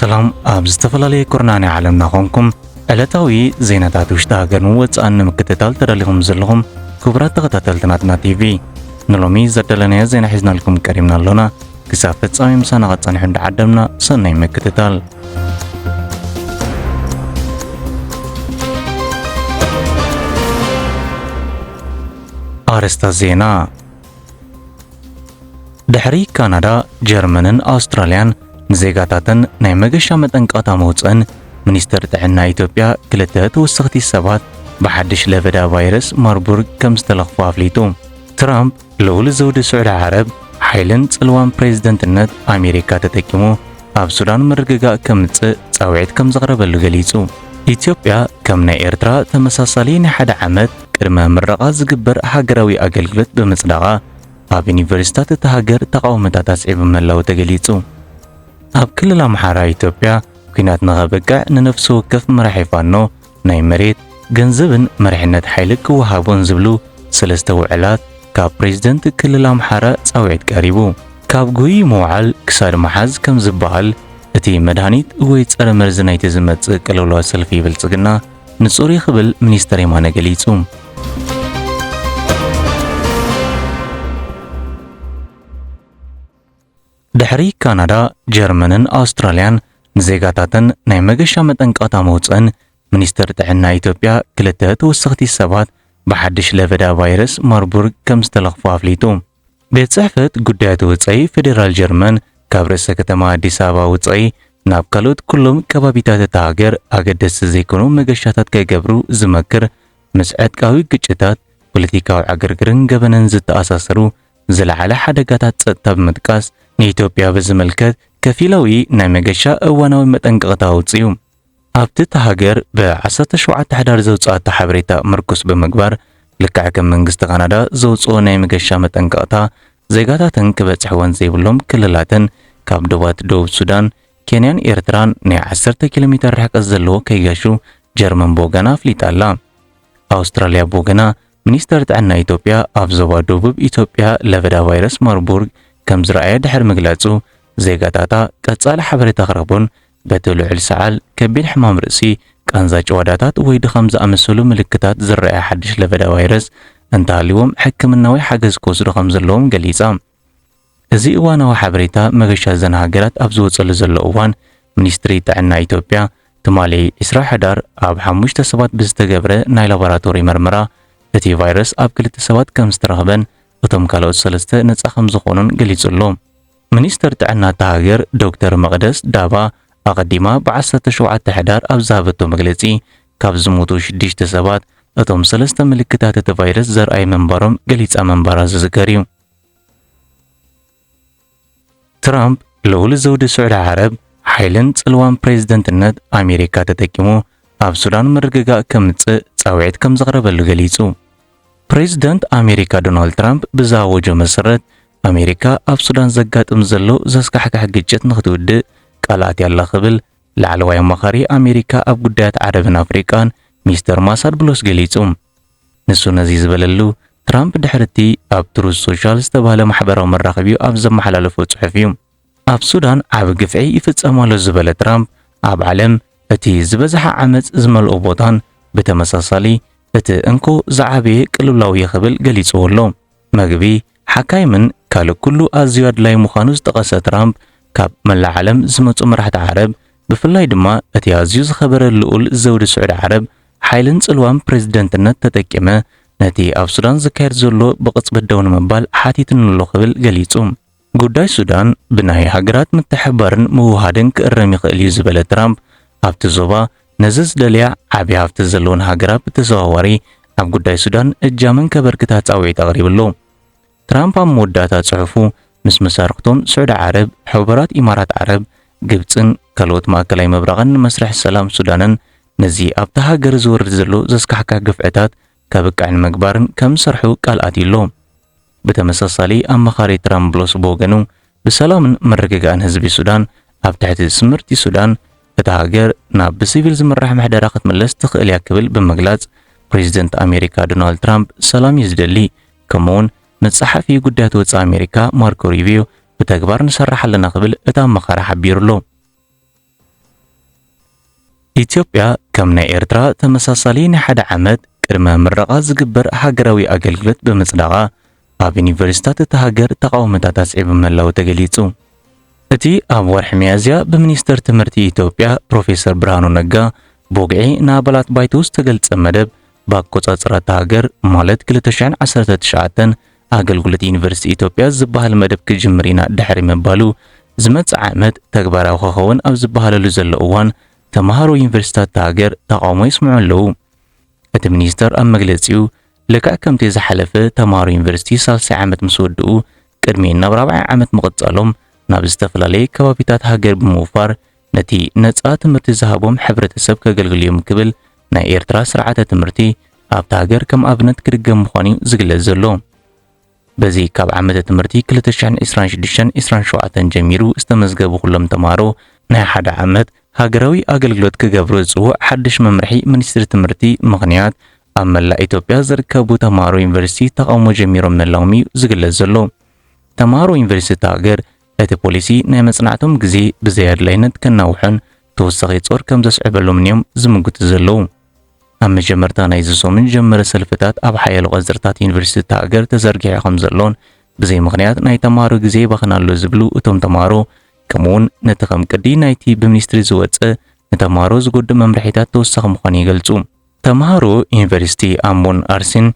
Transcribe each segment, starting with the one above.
ሰላም፣ ኣብ ዝተፈላለየ ኩርናዕ ናይ ዓለምና ኮንኩም ዕለታዊ ዜናታት ውሽጢ ሃገርን ወጻእን ንምክትታል ተዳሊኹም ዘለኹም ክቡራት ተኸታተልቲ ናትና ቲቪ፣ ንሎሚ ዘዳለናዮ ዜና ሒዝናልኩም ቀሪብና ኣሎና። ክሳብ ፍጻሜ ምሳና ኸጻንሑ እንዳዓደምና፣ ሰናይ ምክትታል። ኣርእስታት ዜና። ድሕሪ ካናዳ፣ ጀርመንን ኣውስትራልያን ንዜጋታተን ናይ መገሻ መጠንቀቕታ መውጽእን፣ ሚኒስተር ጥዕና ኢትዮጵያ ክልተ ተወሰኽቲ ሰባት ብሓድሽ ለበዳ ቫይረስ ማርቡርግ ከም ዝተለኽፉ ኣፍሊጡ። ትራምፕ ልኡል ዘውዲ ስዑዲ ዓረብ ሓይልን ጽልዋን ፕሬዝደንትነት ኣሜሪካ ተጠቂሙ ኣብ ሱዳን ምርግጋእ ከምጽእ ጻውዒት ከም ዘቕረበሉ ገሊጹ። ኢትዮጵያ ከም ናይ ኤርትራ ተመሳሳሊ ንሓደ ዓመት ቅድመ ምረቓ ዝግበር ሃገራዊ ኣገልግሎት ብምጽዳቓ፣ ኣብ ዩኒቨርሲታት እታ ሃገር ተቓውሞታት ኣስዒቡ ምህላዉ ተገሊጹ። ኣብ ክልል ኣምሓራ ኢትዮጵያ ኲናት ንኸብቅዕ ንነፍሲ ወከፍ መራሒ ፋኖ ናይ መሬት፣ ገንዘብን መሪሕነት ሓይሊ ክወሃቦን ዝብሉ ሰለስተ ውዕላት ካብ ፕሬዝደንት ክልል ኣምሓራ ጻውዒት ቀሪቡ። ካብ ጉይ ምውዓል ክሳድ ምሓዝ ከም ዝበሃል፣ እቲ መድሃኒት ወይ ጸረ መርዚ ናይቲ ዝመጽእ ቅልውላው ሰልፊ ብልጽግና ንጹር እዩ ክብል ሚኒስተር የማነ ገሊጹ። ድሕሪ ካናዳ፣ ጀርመንን ኣውስትራልያን ንዜጋታተን ናይ መገሻ መጠንቀቕታ መውጽእን፣ ሚኒስተር ጥዕና ኢትዮጵያ ክልተ ተወሰኽቲ ሰባት ብሓድሽ ለበዳ ቫይረስ ማርቡርግ ከም ዝተለኽፉ ኣፍሊጡ። ቤት ጽሕፈት ጉዳያት ወጻኢ ፌዴራል ጀርመን ካብ ርእሰ ከተማ ኣዲስ ኣበባ ወጻኢ ናብ ካልኦት ኩሎም ከባቢታት እታ ሃገር ኣገደስቲ ዘይኮኑ መገሻታት ከይገብሩ ዝመክር፣ ምስ ዕጥቃዊ ግጭታት፣ ፖለቲካዊ ዕግርግርን ገበንን ዝተኣሳሰሩ ዝለዓለ ሓደጋታት ጸጥታ ብምጥቃስ፣ ንኢትዮጵያ ብዝምልከት ከፊላዊ ናይ መገሻ እዋናዊ መጠንቀቕታ ኣውጺኡ። ኣብቲ እታ ሃገር ብ ዓሰርተ ሸውዓተ ሕዳር ዘውጽኣቶ ሓበሬታ ምርኩስ ብምግባር፣ ልክዕ ከም መንግስቲ ካናዳ ዘውጽኦ ናይ መገሻ መጠንቀቕታ፣ ዜጋታተን ክበጽሕወን ዘይብሎም ክልላትን ካብ ዶባት ደቡብ ሱዳን፣ ኬንያን ኤርትራን ናይ ዓሰርተ ኪሎ ሜተር ርሕቀት ዘለዎ ከይገሹ ጀርመን ብወገና ኣፍሊጣ ኣላ። ኣውስትራልያ ብወገና፣ ሚኒስተር ጥዕና ኢትዮጵያ ኣብ ዞባ ደቡብ ኢትዮጵያ ለበዳ ቫይረስ ማርቡርግ ከም ዝረኣየ ድሕሪ ምግላጹ፣ ዜጋታታ ቀጻሊ ሓበሬታ ክረኽቡን በቲ ልዑል ሰዓል፣ ከቢድ ሕማም ርእሲ፣ ቃንዛ ጭዋዳታት ወይ ድኻም ዝኣመሰሉ ምልክታት ዝረኣየ ሓድሽ ለበዳ ቫይረስ እንተሃልይዎም ሕክምናዊ ሓገዝ ክወስዱ ከም ዘለዎም ገሊጻ። እዚ እዋናዊ ሓበሬታ መገሻ እዘን ሃገራት ኣብ ዝወጸሉ ዘሎ እዋን፣ ሚኒስትሪ ጥዕና ኢትዮጵያ ትማሊ ዕስራ ሕዳር ኣብ ሓሙሽተ ሰባት ብዝተገብረ ናይ ላቦራቶሪ መርመራ፣ እቲ ቫይረስ ኣብ ክልተ ሰባት ከም ዝተረኽበን እቶም ካልኦት ሰለስተ ነጻ ከም ዝኾኑን ገሊጹ ኣሎ። ሚኒስተር ጥዕና እታ ሃገር ዶክተር መቕደስ ዳባ ኣቐዲማ ብ ዓሰርተ ሸውዓተ ሕዳር ኣብ ዝሃበቶ መግለጺ፣ ካብ ዝሞቱ ሽዱሽተ ሰባት፣ እቶም ሰለስተ ምልክታት እቲ ቫይረስ ዘርኣዩ ምንባሮም ገሊጻ ምንባራ ዝዝከር እዩ። ትራምፕ ልኡል ዘውዲ ስዑዲ ዓረብ ሓይልን ጽልዋን ፕሬዝደንትነት ኣሜሪካ ተጠቂሙ ኣብ ሱዳን ምርግጋእ ከምጽእ ጻውዒት ከም ዘቕረበሉ ገሊጹ። ፕሬዝደንት ኣሜሪካ ዶናልድ ትራምፕ ብዝኣወጆ መሰረት፣ ኣሜሪካ ኣብ ሱዳን ዘጋጥም ዘሎ ዘስካሕክሕ ግጭት ንኽትውድእ ቃል ኣትያ ኣላ ክብል ላዕለዋይ ኣማኻሪ ኣሜሪካ ኣብ ጉዳያት ዓረብን ኣፍሪቃን ሚስተር ማሳድ ብሎስ ገሊጹ። ንሱ ነዚ ዝበለሉ፣ ትራምፕ ድሕሪ እቲ ኣብ ትሩዝ ሶሻል ዝተባህለ ማሕበራዊ መራኸቢኡ ኣብ ዘመሓላለፎ ጽሑፍ እዩ። ኣብ ሱዳን ዓቢ ግፍዒ ይፍጸም ኣሎ ዝበለ ትራምፕ፣ ኣብ ዓለም እቲ ዝበዝሐ ዓመጽ ዝመልኦ ቦታን ብተመሳሳሊ እቲ እንኮ ዝዓበየ ቅልውላው እዩ ክብል ገሊጽዎ ኣሎ። መግቢ፣ ሓካይምን ካልእ ኩሉ ኣዝዩ ኣድላዪ ምዃኑ ዝጠቐሰ ትራምፕ፣ ካብ መላእ ዓለም ዝመጹ መራሕቲ ዓረብ፣ ብፍላይ ድማ እቲ ኣዝዩ ዝኸበረ ልኡል ዘውዲ ስዑዲ ዓረብ፣ ሓይልን ጽልዋን ፕሬዝደንትነት ተጠቂመ ነቲ ኣብ ሱዳን ዝካየድ ዘሎ ብቕጽበት ደው ንምባል ሓቲቱኒ ኣሎ ክብል ገሊጹ። ጉዳይ ሱዳን ብናይ ሃገራት ምትሕብባርን ምውህሃድን ክእረም ይኽእል እዩ ዝበለ ትራምፕ፣ ኣብቲ ዞባ ነዚ ዝደልያ ዓቢ ሃፍቲ ዘለወን ሃገራት ብተዘዋዋሪ ኣብ ጉዳይ ሱዳን እጃመን ከበርክታ ጻውዒት ኣቕሪቡ ኣሎ። ትራምፕ ኣብ መወዳእታ ጽሑፉ፣ ምስ መሳርኽቶም ስዑዲ ዓረብ፣ ሕቡራት ኢማራት ዓረብ፣ ግብጽን ካልኦት ማእከላይ ምብራቕን ንመስርሕ ሰላም ሱዳንን ነዚ ኣብታ ሃገር ዝወርድ ዘሎ ዘስካሕክሕ ግፍዕታት ከብቅዕ ንምግባርን ከም ዝሰርሑ ቃል ኣትዩ ኣሎ። ብተመሳሳሊ፣ ኣማኻሪ ትራምፕ ብሎስ ብወገኑ፣ ብሰላምን ምርግጋእን ህዝቢ ሱዳን ኣብ ትሕቲ ስምርቲ ሱዳን፣ እታ ሃገር ናብ ብሲቪል ዝምራሕ ምሕደራ ክትምለስ ትኽእል እያ ክብል ብምግላጽ፣ ፕሬዚደንት ኣሜሪካ ዶናልድ ትራምፕ ሰላም እዩ ዝደሊ፣ ከምኡውን ምስ ጸሓፊ ጉዳያት ወጻኢ ኣሜሪካ ማርኮ ሩቢዮ ብተግባር ንሰርሕ ኣለና ክብል እቲ ኣማኻሪ ሓቢሩ ኣሎ። ኢትዮጵያ ከም ናይ ኤርትራ ተመሳሳሊ ናይ ሓደ ዓመት ቅድመ ምረቓ ዝግበር ሃገራዊ ኣገልግሎት ብምጽዳቓ፣ ኣብ ዩኒቨርሲታት እታ ሃገር ተቓውሞታት ኣስዒቡ ምህላዉ ተገሊጹ። እቲ ኣብ ወርሒ ሚያዝያ ብሚኒስተር ትምህርቲ ኢትዮጵያ ፕሮፌሰር ብርሃኑ ነጋ ብወግዒ ንኣባላት ባይቶ ዝተገልጸ መደብ፣ ብኣቆጻጽራ እታ ሃገር ማለት ክልተ ሽሕን ዓሰርተ ትሽዓተን ኣገልግሎት ዩኒቨርሲቲ ኢትዮጵያ ዝበሃል መደብ ክጅምር ኢና ድሕሪ ምባሉ፣ ዝመጽእ ዓመት ተግባራዊ ክኸውን ኣብ ዝበሃለሉ ዘሎ እዋን፣ ተምሃሮ ዩኒቨርሲታት እታ ሃገር ተቓውሞ የስምዑ ኣለዉ። እቲ ሚኒስተር ኣብ መግለጺኡ፣ ልክዕ ከምቲ ዝሓለፈ ተምሃሮ ዩኒቨርሲቲ ሳልሳይ ዓመት ምስ ወድኡ ቅድሚ ናብ ራብዓይ ዓመት ምቕጻሎም፣ ናብ ዝተፈላለየ ከባቢታት ሃገር ብምውፋር ነቲ ነጻ ትምህርቲ ዝሃቦም ሕብረተሰብ ከገልግል እዮም ክብል ናይ ኤርትራ ስርዓተ ትምህርቲ ኣብታ ሃገር ከም ኣብነት ክድገም ምዃኑ እዩ ዝግለጽ ዘሎ። በዚ ካብ ዓመተ ትምህርቲ ክልተ ሽሕን ዕስራን ሽዱሽተን ዕስራን ሸውዓተን ጀሚሩ ዝተመዝገቡ ኩሎም ተምሃሮ ናይ ሓደ ዓመት ሃገራዊ ኣገልግሎት ክገብሩ ዝጽውዕ ሓድሽ መምርሒ ሚኒስትሪ ትምህርቲ ምኽንያት ኣብ መላእ ኢትዮጵያ ዝርከቡ ተምሃሮ ዩኒቨርሲቲ ተቓውሞ ጀሚሮም ምህላዎም እዩ ዝግለጽ ዘሎ። ተምሃሮ ዩኒቨርሲቲ እታ ሃገር እቲ ፖሊሲ ናይ መጽናዕቶም ግዜ ብዘይ ኣድላይነት ከናውሖን ተወሳኺ ጾር ከም ዘስዕበሎምን እዮም ዝምጉቱ ዘለዉ። ኣብ መጀመርታ ናይዚ ሰሙን ዝጀመረ ሰልፍታት ኣብ ሓያሎ ቀጽርታት ዩኒቨርሲቲ እታ ሃገር ተዘርጊሑ ከም ዘሎን ብዘይ ምኽንያት ናይ ተምሃሮ ግዜ ይባኽን ኣሎ ዝብሉ እቶም ተምሃሮ፣ ከምኡውን ነቲ ከም ቅዲ ናይቲ ብሚኒስትሪ ዝወጸ ንተምሃሮ ዝጎድእ መምርሒታት ተወሳኺ ምዃኑ ይገልጹ። ተምሃሮ ዩኒቨርሲቲ ኣምቦን ኣርሲን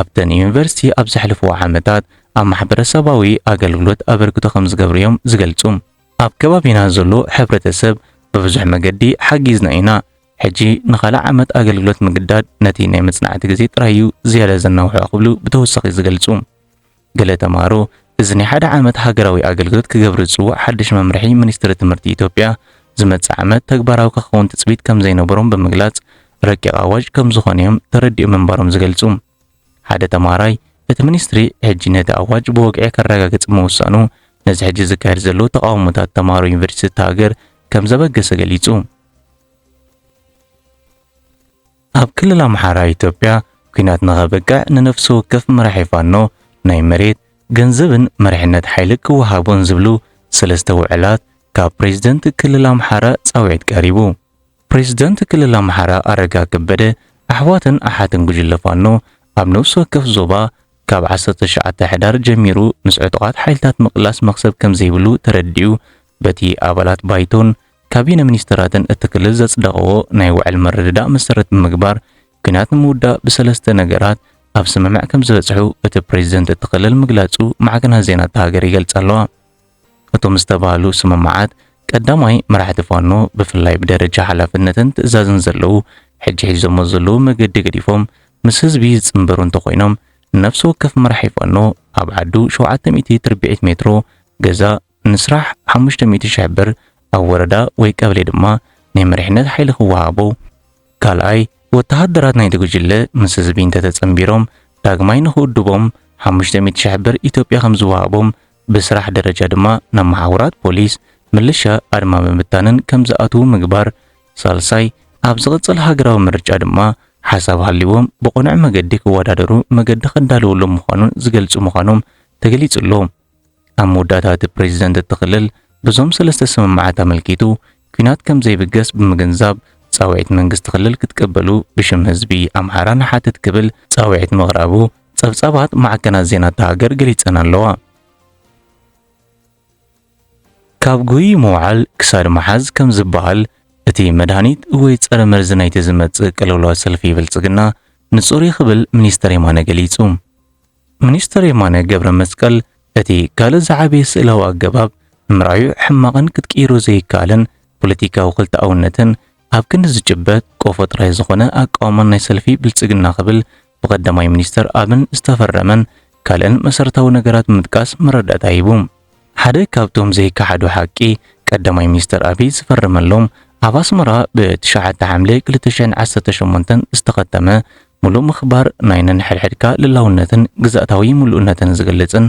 ኣብተን ዩኒቨርሲቲ ኣብ ዘሕልፍዎ ዓመታት ኣብ ማሕበረሰባዊ ኣገልግሎት ኣበርክቶ ከም ዝገብሩ እዮም ዝገልጹ። ኣብ ከባቢና ዘሎ ሕብረተሰብ ብብዙሕ መገዲ ሓጊዝና ኢና። ሕጂ ንኻልእ ዓመት ኣገልግሎት ምግዳድ ነቲ ናይ መጽናዕቲ ግዜ ጥራይ እዩ ዝያዳ ዘናውሖ ክብሉ ብተወሳኺ ዝገልጹ። ገለ ተምሃሮ እዚ ናይ ሓደ ዓመት ሃገራዊ ኣገልግሎት ክገብሩ ዝጽውዕ ሓድሽ መምርሒ ሚኒስትሪ ትምህርቲ ኢትዮጵያ ዝመጽእ ዓመት ተግባራዊ ክኸውን ትጽቢት ከም ዘይነበሮም ብምግላጽ ረቂቕ ኣዋጅ ከም ዝኾነ እዮም ተረዲኦም ምንባሮም ዝገልጹ። ሓደ ተምሃራይ እቲ ሚኒስትሪ ሕጂ ነቲ ኣዋጅ ብወግዒ ከረጋግጽ ምውሳኑ ነዚ ሕጂ ዝካየድ ዘሎ ተቓውሞታት ተምሃሮ ዩኒቨርሲቲ እታ ሃገር ከም ዘበገሰ ገሊጹ። ኣብ ክልል ኣምሓራ ኢትዮጵያ ኲናት ንኸብቅዕ ንነፍሲ ወከፍ መራሒ ፋኖ ናይ መሬት፣ ገንዘብን መሪሕነት ሓይሊ ክወሃቦን ዝብሉ ሰለስተ ውዕላት ካብ ፕሬዝደንት ክልል ኣምሓራ ጻውዒት ቀሪቡ። ፕሬዝደንት ክልል ኣምሓራ ኣረጋ ከበደ ኣሕዋትን ኣሓትን ጉጅለ ፋኖ ኣብ ነፍሲ ወከፍ ዞባ ካብ ዓሰርተ ትሽዓተ ሕዳር ጀሚሩ ምስ ዕጡቓት ሓይልታት ምቕላስ መኽሰብ ከም ዘይብሉ ተረዲኡ፣ በቲ ኣባላት ባይቶን ካቢነ ሚኒስተራትን እቲ ክልል ዘጽደቕዎ ናይ ውዕል ምርድዳእ መሰረት ብምግባር፣ ኲናት ንምውዳእ ብሰለስተ ነገራት ኣብ ስምምዕ ከም ዝበጽሑ እቲ ፕሬዝደንት እቲ ክልል ምግላጹ ማዕከናት ዜና እታ ሃገር ይገልጻ ኣለዋ። እቶም ዝተባህሉ ስምምዓት፣ ቀዳማይ፣ መራሕቲ ፋኖ ብፍላይ ብደረጃ ሓላፍነትን ትእዛዝን ዘለዉ፣ ሕጂ ሒዞሞ ዘለዉ መገዲ ገዲፎም ምስ ህዝቢ ዝጽንበሩ እንተኾይኖም፣ ነፍሲ ወከፍ መራሒ ፋኖ ኣብ ዓዱ ሸውዓተ ሚእቲ ትርብዒት ሜትሮ ገዛ ንስራሕ ሓሙሽተ ሚእቲ ሽሕ ብር፣ ኣብ ወረዳ ወይ ቀበሌ ድማ ናይ መሪሕነት ሓይሊ ክወሃቦ። ካልኣይ፣ ወተሃደራት ናይቲ ጉጅለ ምስ ህዝቢ እንተተጸንቢሮም፣ ዳግማይ ንኽውድቦም ሓሙሽተ ሚእቲ ሽሕ ብር ኢትዮጵያ ከም ዝወሃቦም፣ ብስራሕ ደረጃ ድማ ናብ መሓውራት ፖሊስ፣ ምልሻ፣ ኣድማ ምብታንን ከም ዝኣትዉ ምግባር። ሳልሳይ፣ ኣብ ዝቕጽል ሃገራዊ ምርጫ ድማ ሓሳብ ሃልይዎም ብቕኑዕ መገዲ ክወዳደሩ መገዲ ከዳልወሎም ምዃኑን ዝገልጹ ምዃኖም ተገሊጹ ኣሎ። ኣብ መወዳእታ እቲ ፕሬዝደንት እቲ ክልል በዞም ሰለስተ ስምምዓት ኣመልኪቱ ኲናት ከም ዘይብገስ ብምግንዛብ ጻውዒት መንግስቲ ክልል ክትቅበሉ ብሽም ህዝቢ ኣምሓራ ንሓትት ክብል ጻውዒት ምቕራቡ ጸብጻባት ማዕከናት ዜና እታ ሃገር ገሊጸን ኣለዋ። ካብ ጉይ ምውዓል ክሳድ ምሓዝ ከም ዝበሃል እቲ መድሃኒት ወይ ጸረ መርዚ ናይቲ ዝመጽእ ቅልውላው ሰልፊ ብልጽግና ንጹር እዩ ክብል ሚኒስተር የማነ ገሊጹ። ሚኒስተር የማነ ገብረ መስቀል፣ እቲ ካልእ ዝዓበየ ስእላዊ ኣገባብ ንምርኣዩ ሕማቕን ክትቅይሮ ዘይከኣልን ፖለቲካዊ ክልተኣውነትን ኣብ ክንዲ ዝጭበጥ ቆፎ ጥራይ ዝኾነ ኣቃውማን ናይ ሰልፊ ብልጽግና ክብል ብቀዳማይ ሚኒስተር ኣብን ዝተፈረመን ካልእን መሰረታዊ ነገራት ብምጥቃስ መረዳእታ ሂቡ። ሓደ ካብቶም ዘይከሓዱ ሓቂ፣ ቀዳማይ ሚኒስተር ኣቢይ ዝፈረመሎም ኣብ ኣስመራ ብትሽዓተ ሓምለ ክልተ ሽሕን ዓሰርተ ሸሞንተን ዝተኸተመ፣ ምሉእ ምኽባር ናይ ነንሕድሕድካ ልላውነትን ግዝኣታዊ ምሉእነትን ዝገልጽን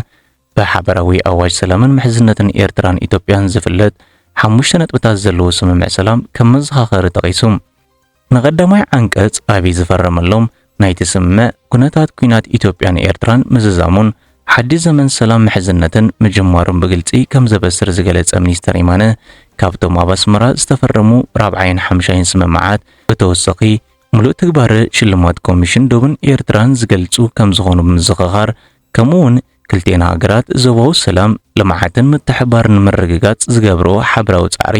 ብሓበራዊ ኣዋጅ ሰላምን ምሕዝነትን ኤርትራን ኢትዮጵያን ዝፍለጥ ሓሙሽተ ነጥብታት ዘለዎ ስምምዕ ሰላም ከም መዘኻኸሪ ጠቒሱ። ንቐዳማይ ዓንቀጽ ኣቢይ ዝፈረመሎም ናይቲ ስምምዕ፣ ኩነታት ኲናት ኢትዮጵያን ኤርትራን ምዝዛሙን ሓድሽ ዘመን ሰላም ምሕዝነትን ምጅማሩን ብግልጺ ከም ዘበስር ዝገለጸ ሚኒስተር የማነ፣ ካብቶም ኣብ ኣስመራ ዝተፈረሙ ራብዓይን ሓምሻይን ስምምዓት ብተወሳኺ፣ ምሉእ ትግባረ ሽልማት ኮሚሽን ዶብን ኤርትራን ዝገልጹ ከም ዝኾኑ ብምዝኽኻር፣ ከምኡ እውን ክልቲኤን ሃገራት ዞባዊ ሰላም፣ ልምዓትን ምትሕብባርን ንምርግጋጽ ዝገብርኦ ሓበራዊ ጻዕሪ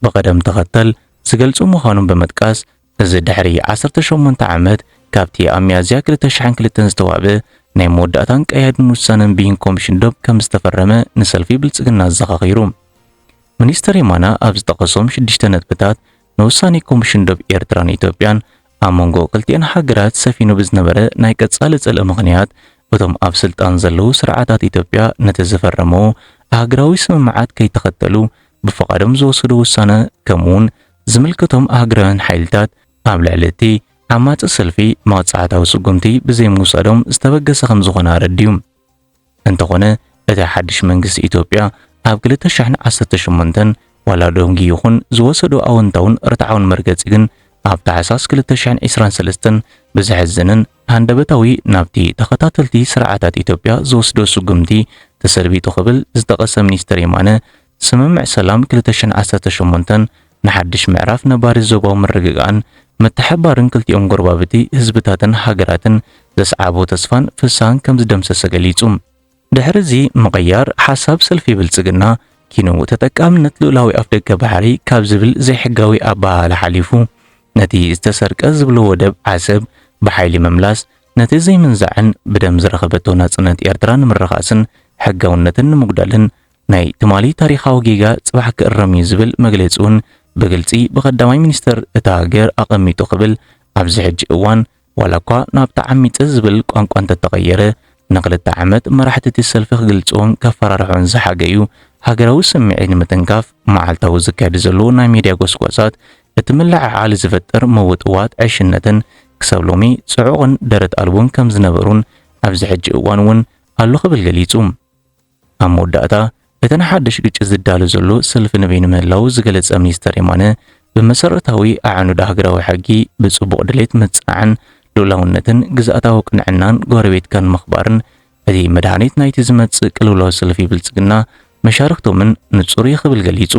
ብቐደም ተኸተል ዝገልጹ ምዃኖም ብምጥቃስ፣ እዚ ድሕሪ ዓሰርተ ሸሞንተ ዓመት ካብቲ ኣብ ሚያዝያ ክልተ ሽሕን ክልተን ዝተዋህበ ናይ መወዳእታን ቀያድን ውሳነን ብይን ኮሚሽን ዶብ ከም ዝተፈረመ ንሰልፊ ብልጽግና ኣዘኻኺሩ። ሚኒስተር የማነ ኣብ ዝጠቐሶም ሽዱሽተ ነጥብታት፣ ንውሳኔ ኮሚሽን ዶብ ኤርትራን ኢትዮጵያን ኣብ መንጎ ክልቲኤን ሃገራት ሰፊኑ ብዝነበረ ናይ ቀጻሊ ጽልኢ ምኽንያት፣ እቶም ኣብ ስልጣን ዘለዉ ስርዓታት ኢትዮጵያ ነቲ ዝፈረምዎ ኣህጉራዊ ስምምዓት ከይተኸተሉ ብፍቓዶም ዝወሰዶ ውሳነ፣ ከምኡውን ዝምልከቶም ኣህጉራውያን ሓይልታት ኣብ ልዕሊ እቲ ዓማጺ ሰልፊ መቕጻዕታዊ ስጉምቲ ብዘይምውሳዶም ዝተበገሰ ከም ዝኾነ ኣረድዩ። እንተኾነ፣ እቲ ሓድሽ መንግስቲ ኢትዮጵያ ኣብ ክልተ ሽሕን ዓሰርተ ሸሞንተን ዋላ ደንጊ ይኹን ዝወሰዶ ኣወንታውን ርትዓውን መርገጺ ግን ኣብ ታሕሳስ ክልተ ሽሕን ዕስራን ሰለስተን ብዘሕዝንን ሃንደበታዊ ናብቲ ተኸታተልቲ ስርዓታት ኢትዮጵያ ዝወስዶ ስጉምቲ ተሰልቢጡ ክብል ዝጠቐሰ ሚኒስተር የማነ፣ ስምምዕ ሰላም ክልተ ሽሕን ዓሰርተ ሸሞንተን ንሓድሽ ምዕራፍ ነባሪ ዞባዊ ምርግጋእን ምትሕብባርን ክልቲኦም ጎረባብቲ ህዝብታትን ሃገራትን ዘስዓቦ ተስፋን ፍስሃን ከም ዝደምሰሰ ገሊጹ። ድሕሪ እዚ ምቕያር ሓሳብ ሰልፊ ብልጽግና ኪኑ ተጠቃምነት ልኡላዊ ኣፍደገ ባሕሪ ካብ ዝብል ዘይሕጋዊ ኣበሃህላ ሓሊፉ፣ ነቲ ዝተሰርቀ ዝብሎ ወደብ ዓሰብ ብሓይሊ ምምላስ፣ ነቲ ዘይምንዛዕን ብደም ዝረኸበቶ ናጽነት ኤርትራ ንምርኻስን ሕጋውነትን ንምጉዳልን ናይ ትማሊ ታሪኻዊ ጌጋ ጽባሕ ክእረም እዩ ዝብል መግለጺ እውን ብግልጺ ብቐዳማይ ሚኒስተር እታ ሃገር ኣቐሚጡ ክብል ኣብዚ ሕጂ እዋን ዋላ እኳ ናብ ተዓሚጸ ዝብል ቋንቋ እንተተቐየረ፣ ንክልተ ዓመት መራሕቲ እቲ ሰልፊ ክግልጽዎን ከፈራርሖን ዝሓገዩ ሃገራዊ ስምዒት ንምትንካፍ መዓልታዊ ዝካየድ ዘሎ ናይ ሚድያ ጎስጓሳት፣ እቲ ምልዕዓል ዝፈጥር ምውጥዋጥ ዕሽነትን ክሳብ ሎሚ ጽዑቕን ደረት ኣልቦን ከም ዝነበሩን ኣብዚ ሕጂ እዋን እውን ኣሎ ክብል ገሊጹ። ኣብ መወዳእታ፣ እቲ ንሓድሽ ግጭት ዝዳሎ ዘሎ ሰልፊ ንበይኑ ምህላዉ ዝገለጸ ሚኒስተር የማነ፣ ብመሰረታዊ ኣዕኑድ ሃገራዊ ሕጊ ብጽቡቕ ድሌት ምጽናዕን ልኡላውነትን ግዝኣታዊ ቅንዕናን ጎረቤትካን ምኽባርን፣ እቲ መድሃኒት ናይቲ ዝመጽእ ቅልውላው ሰልፊ ብልጽግና መሻርክቶምን ንጹር እዩ ክብል ገሊጹ።